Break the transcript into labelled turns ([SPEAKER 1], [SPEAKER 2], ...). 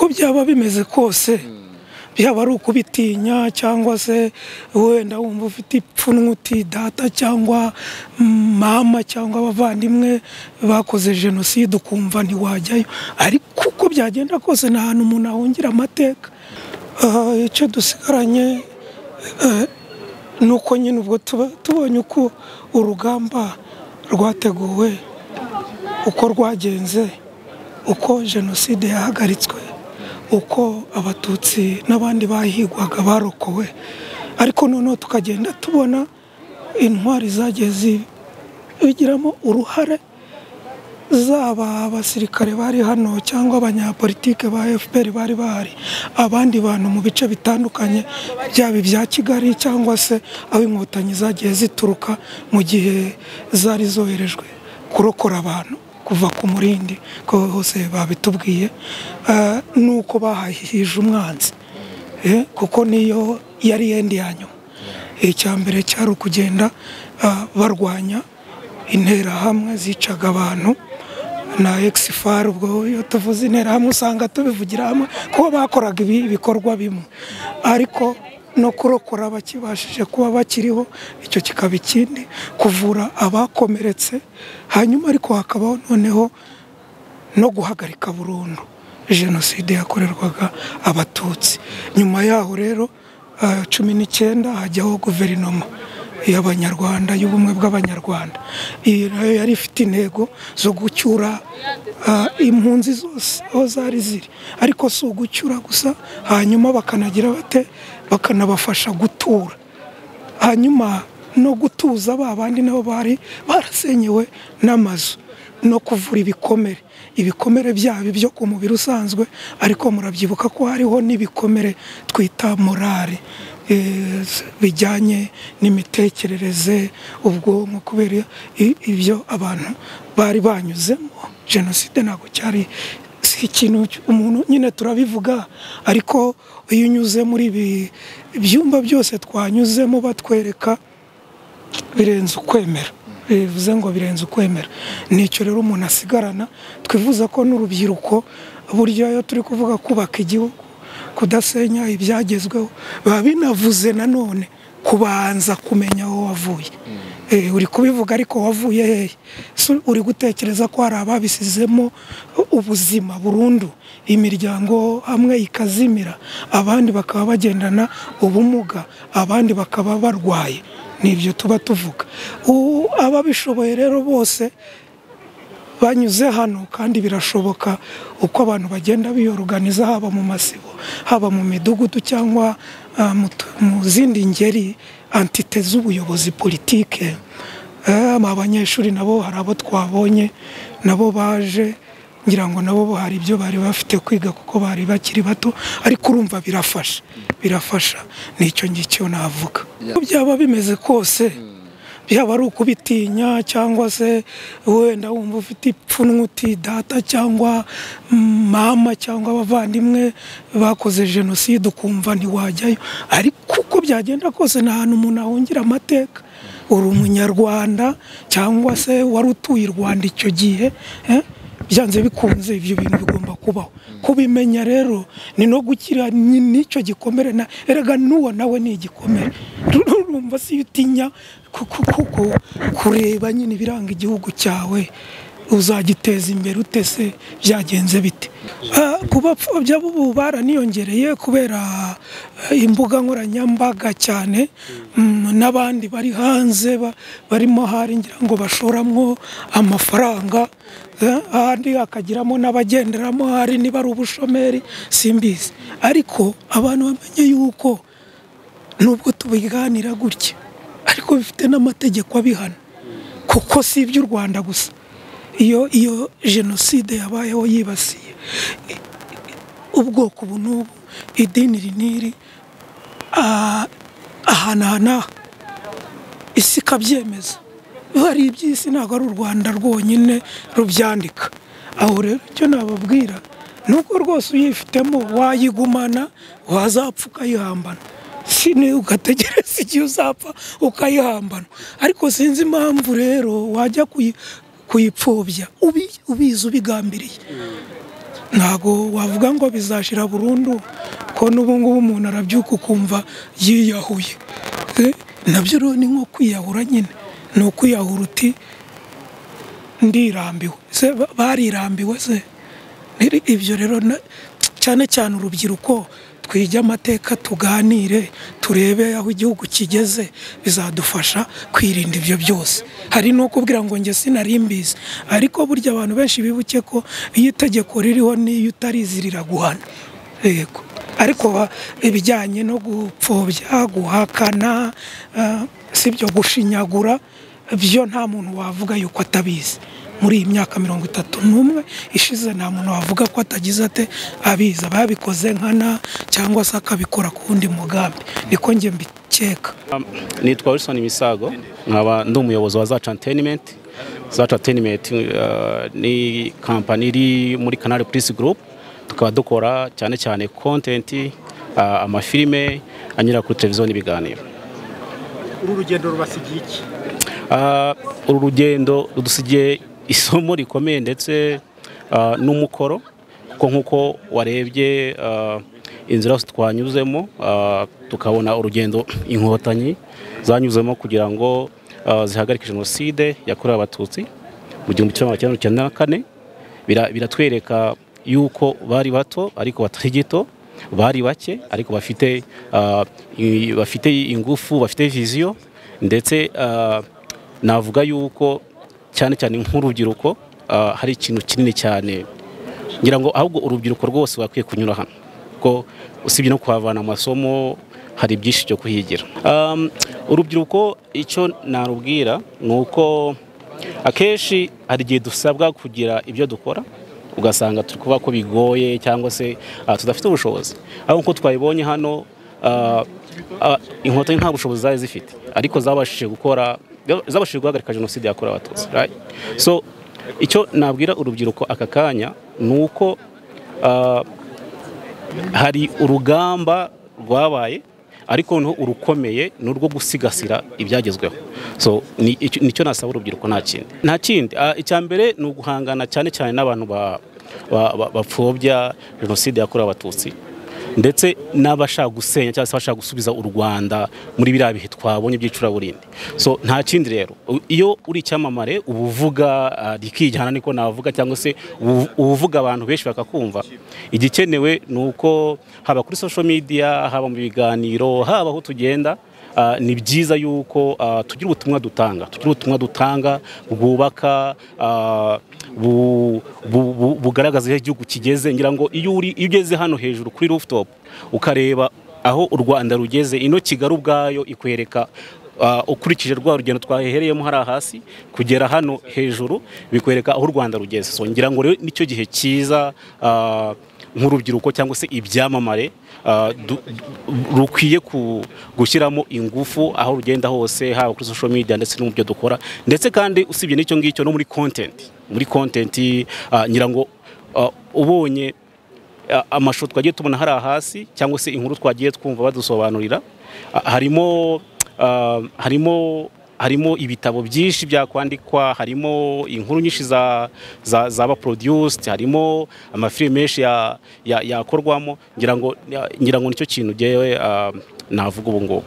[SPEAKER 1] Uko byaba bimeze kose, byaba ari ukubitinya cyangwa se wenda wumva ufite ipfunwe uti data cyangwa mama cyangwa abavandimwe bakoze jenoside, ukumva ntiwajyayo. Ariko uko byagenda kose, nta hantu umuntu ahungira amateka. Icyo dusigaranye ni uko nyine ubwo tuba tubonye uko urugamba rwateguwe, uko rwagenze, uko jenoside yahagaritswe, uko Abatutsi n'abandi bahigwaga barokowe. Ariko noneho tukagenda tubona intwari zagiye zibigiramo uruhare, zaba abasirikare bari hano cyangwa abanyapolitike ba FPR bari bahari, abandi bantu mu bice bitandukanye, byaba ibya Kigali cyangwa se aho Inkotanyi zagiye zituruka mu gihe zari zoherejwe kurokora abantu kuva ku Murindi, ko hose babitubwiye, nuko bahahije umwanzi, kuko niyo yari yendi ya nyuma. Icya mbere cyari ukugenda barwanya Interahamwe zicaga abantu na ex-FAR. Ubwo iyo tuvuze Interahamwe usanga tubivugira hamwe kuko bakoraga ibi ibikorwa bimwe, ariko no kurokora bakibashije kuba bakiriho, icyo kikaba ikindi, kuvura abakomeretse, hanyuma ariko hakabaho noneho no guhagarika burundu jenoside yakorerwaga Abatutsi. Nyuma yaho rero, 19 hajyaho guverinoma y'Abanyarwanda, y'ubumwe bw'Abanyarwanda. Iyi nayo yari ifite intego zo gucyura impunzi zose aho zari ziri, ariko si ugucyura gusa, hanyuma bakanagira bate, bakanabafasha gutura, hanyuma no gutuza ba bandi nabo bari barasenyewe n'amazu, no kuvura ibikomere, ibikomere byabo byo ku mubiri usanzwe. Ariko murabyibuka ko hariho n'ibikomere twita morale, bijyanye n'imitekerereze, ubwonko, kubera ibyo abantu bari banyuzemo. Jenoside ntabwo cyari, si ikintu umuntu nyine turabivuga, ariko iyo unyuze muri ibi byumba byose twanyuzemo batwereka, birenze ukwemera. Bivuze ngo birenze ukwemera. Nicyo rero umuntu asigarana. Twifuza ko n'urubyiruko, burya iyo turi kuvuga kubaka igihugu, kudasenya ibyagezweho, biba binavuze nanone kubanza kumenya aho wavuye. Uri kubivuga, ariko wavuye hehe? Uri gutekereza ko hari ababisizemo ubuzima burundu, imiryango hamwe ikazimira, abandi bakaba bagendana ubumuga, abandi bakaba barwaye. Nibyo tuba tuvuga. Ababishoboye rero bose banyuze hano, kandi birashoboka uko abantu bagenda biyoruganiza, haba mu masibo, haba mu midugudu cyangwa mu zindi ngeri, entité z'ubuyobozi politike. Abanyeshuri nabo hari abo twabonye nabo baje, ngira ngo nabo hari ibyo bari bafite kwiga kuko bari bakiri bato, ariko urumva birafasha, birafasha. Nicyo ngicyo navuga. Uko byaba bimeze kose, byaba ari ukubitinya cyangwa se wenda wumva ufite ipfunwe uti data cyangwa mama cyangwa abavandimwe bakoze jenoside, ukumva ntiwajyayo. Ariko uko byagenda kose, nta hantu umuntu ahungira amateka. Uri Umunyarwanda cyangwa se wari utuye i Rwanda icyo gihe, byanze bikunze ibyo bintu bigomba kubaho. Kubimenya rero ni no gukira n'icyo gikomere. Na erega n'uwo nawe ni igikomere. Urumva si utinya kureba nyine ibiranga igihugu cyawe, uzagiteza imbere utese byagenze bite? Ku bapfobya ubu baraniyongereye kubera imbuga nkoranyambaga cyane, n'abandi bari hanze barimo hari ngira ngo bashoramwo amafaranga, ahandi hakagiramo n'abagenderamo, hari niba ari ubushomeri simbizi. Ariko abantu bamenye yuko nubwo tubiganira gutya, ariko bifite n'amategeko abihana, kuko si iby'u Rwanda gusa. Iyo jenoside yabayeho yibasiye ubwoko ubu n'ubu, idini iri n'iri, ahantu aha n'aha, isi ikabyemeza, hari iby'isi, ntabwo ari u Rwanda rwonyine rubyandika. Aho rero icyo nababwira ni uko rwose uyifitemo wayigumana, wazapfa ukayihambana, si ugategereza igihe uzapfa ukayihambana. Ariko sinzi impamvu rero wajya kuyipfobya ubizi, ubigambiriye. Ntabwo wavuga ngo bizashira burundu, ko n'ubu ngubu umuntu arabyuka ukumva yiyahuye. Nabyo rero ni nko kwiyahura nyine, ni ukwiyahura uti ndirambiwe. Se barirambiwe se? Ibyo rero cyane cyane urubyiruko, twige amateka, tuganire, turebe aho igihugu kigeze, bizadufasha kwirinda ibyo byose. Hari n'ukubwira ngo njye sinari mbizi, ariko burya abantu benshi bibuke ko iyo itegeko ririho n'iyo utarizi riraguhana. Yego, ariko ibijyanye no gupfobya, guhakana, sibyo, gushinyagura, byo nta muntu wavuga yuko atabizi. Muri iyi myaka 31 ishize nta muntu wavuga ko atagize ate abizi, ababikoze nkana cyangwa se akabikora ku wundi mugambi, niko njye mbikeka.
[SPEAKER 2] Nitwa Wilson Misago, nkaba ndi umuyobozi wa Zacu Entertainment. Zacu Entertainment ni company iri muri Canal Plus Group, tukaba dukora cyane cyane content, amafilime anyura kuri televiziyo n'ibiganiro.
[SPEAKER 3] Uru rugendo rubasigiye iki?
[SPEAKER 2] Uru rugendo rudusigiye isomo rikomeye ndetse n'umukoro, kuko nk'uko warebye inzira zose twanyuzemo, tukabona urugendo Inkotanyi zanyuzemo kugira ngo zihagarike jenoside yakorewe Abatutsi mu 1994, biratwereka yuko bari bato ariko batari gito, bari bake ariko bafite ingufu, bafite vision, ndetse navuga yuko cyane cyane nk'urubyiruko hari ikintu kinini cyane ngira ngo ahubwo urubyiruko rwose bakwiye kunyura hano, ko usibye no kuhavana amasomo hari byinshi byo kuhigira. Urubyiruko icyo narubwira ni uko akenshi hari igihe dusabwa kugira ibyo dukora ugasanga turi kuvuga ko bigoye cyangwa se tudafite ubushobozi, ariko nkuko twabibonye hano Inkotanyi nta bushobozi zari zifite, ariko zabashije gukora, zabashije guhagarika jenoside yakorewe Abatutsi, right? So icyo nabwira urubyiruko aka kanya ni uko hari urugamba rwabaye, ariko noneho urukomeye ni urwo gusigasira ibyagezweho. So nicyo nasaba urubyiruko, nta kindi. Nta kindi. Icya mbere ni uguhangana cyane cyane n'abantu bapfobya jenoside yakorewe Abatutsi, ndetse n'abashaka gusenya cyangwa se abashaka gusubiza u Rwanda muri biriya bihe twabonye by'icuraburindi. So nta kindi rero, iyo uri icyamamare uba uvuga rikijyana, niko navuga, cyangwa se uba uvuga abantu benshi bakakumva. Igikenewe ni uko haba kuri social media, haba mu biganiro, haba aho tugenda, ni byiza yuko tugira ubutumwa dutanga, tugira ubutumwa dutanga bwubaka, bugaragaza aho igihugu kigeze. Ngira ngo iyo ugeze hano hejuru kuri rooftop ukareba aho u Rwanda rugeze, ino Kigali ubwayo ikwereka, ukurikije rwa rugendo twahereyemo hariya hasi kugera hano hejuru, bikwereka aho u Rwanda rugeze. So ngira ngo rero nicyo gihe cyiza nk'urubyiruko cyangwa se ibyamamare rukwiye gushyiramo ingufu aho rugenda hose, haba kuri social media ndetse no mu byo dukora, ndetse kandi usibye n'icyo ngicyo no muri content. Muri content ngira ngo ubonye amashusho twagiye tubona hariya hasi cyangwa se inkuru twagiye twumva badusobanurira, harimo ibitabo byinshi byakwandikwa, harimo inkuru nyinshi zaba produced, harimo amafilime menshi yakorwamo. Ngira ngo nicyo kintu jewe navuga ubu ngubu.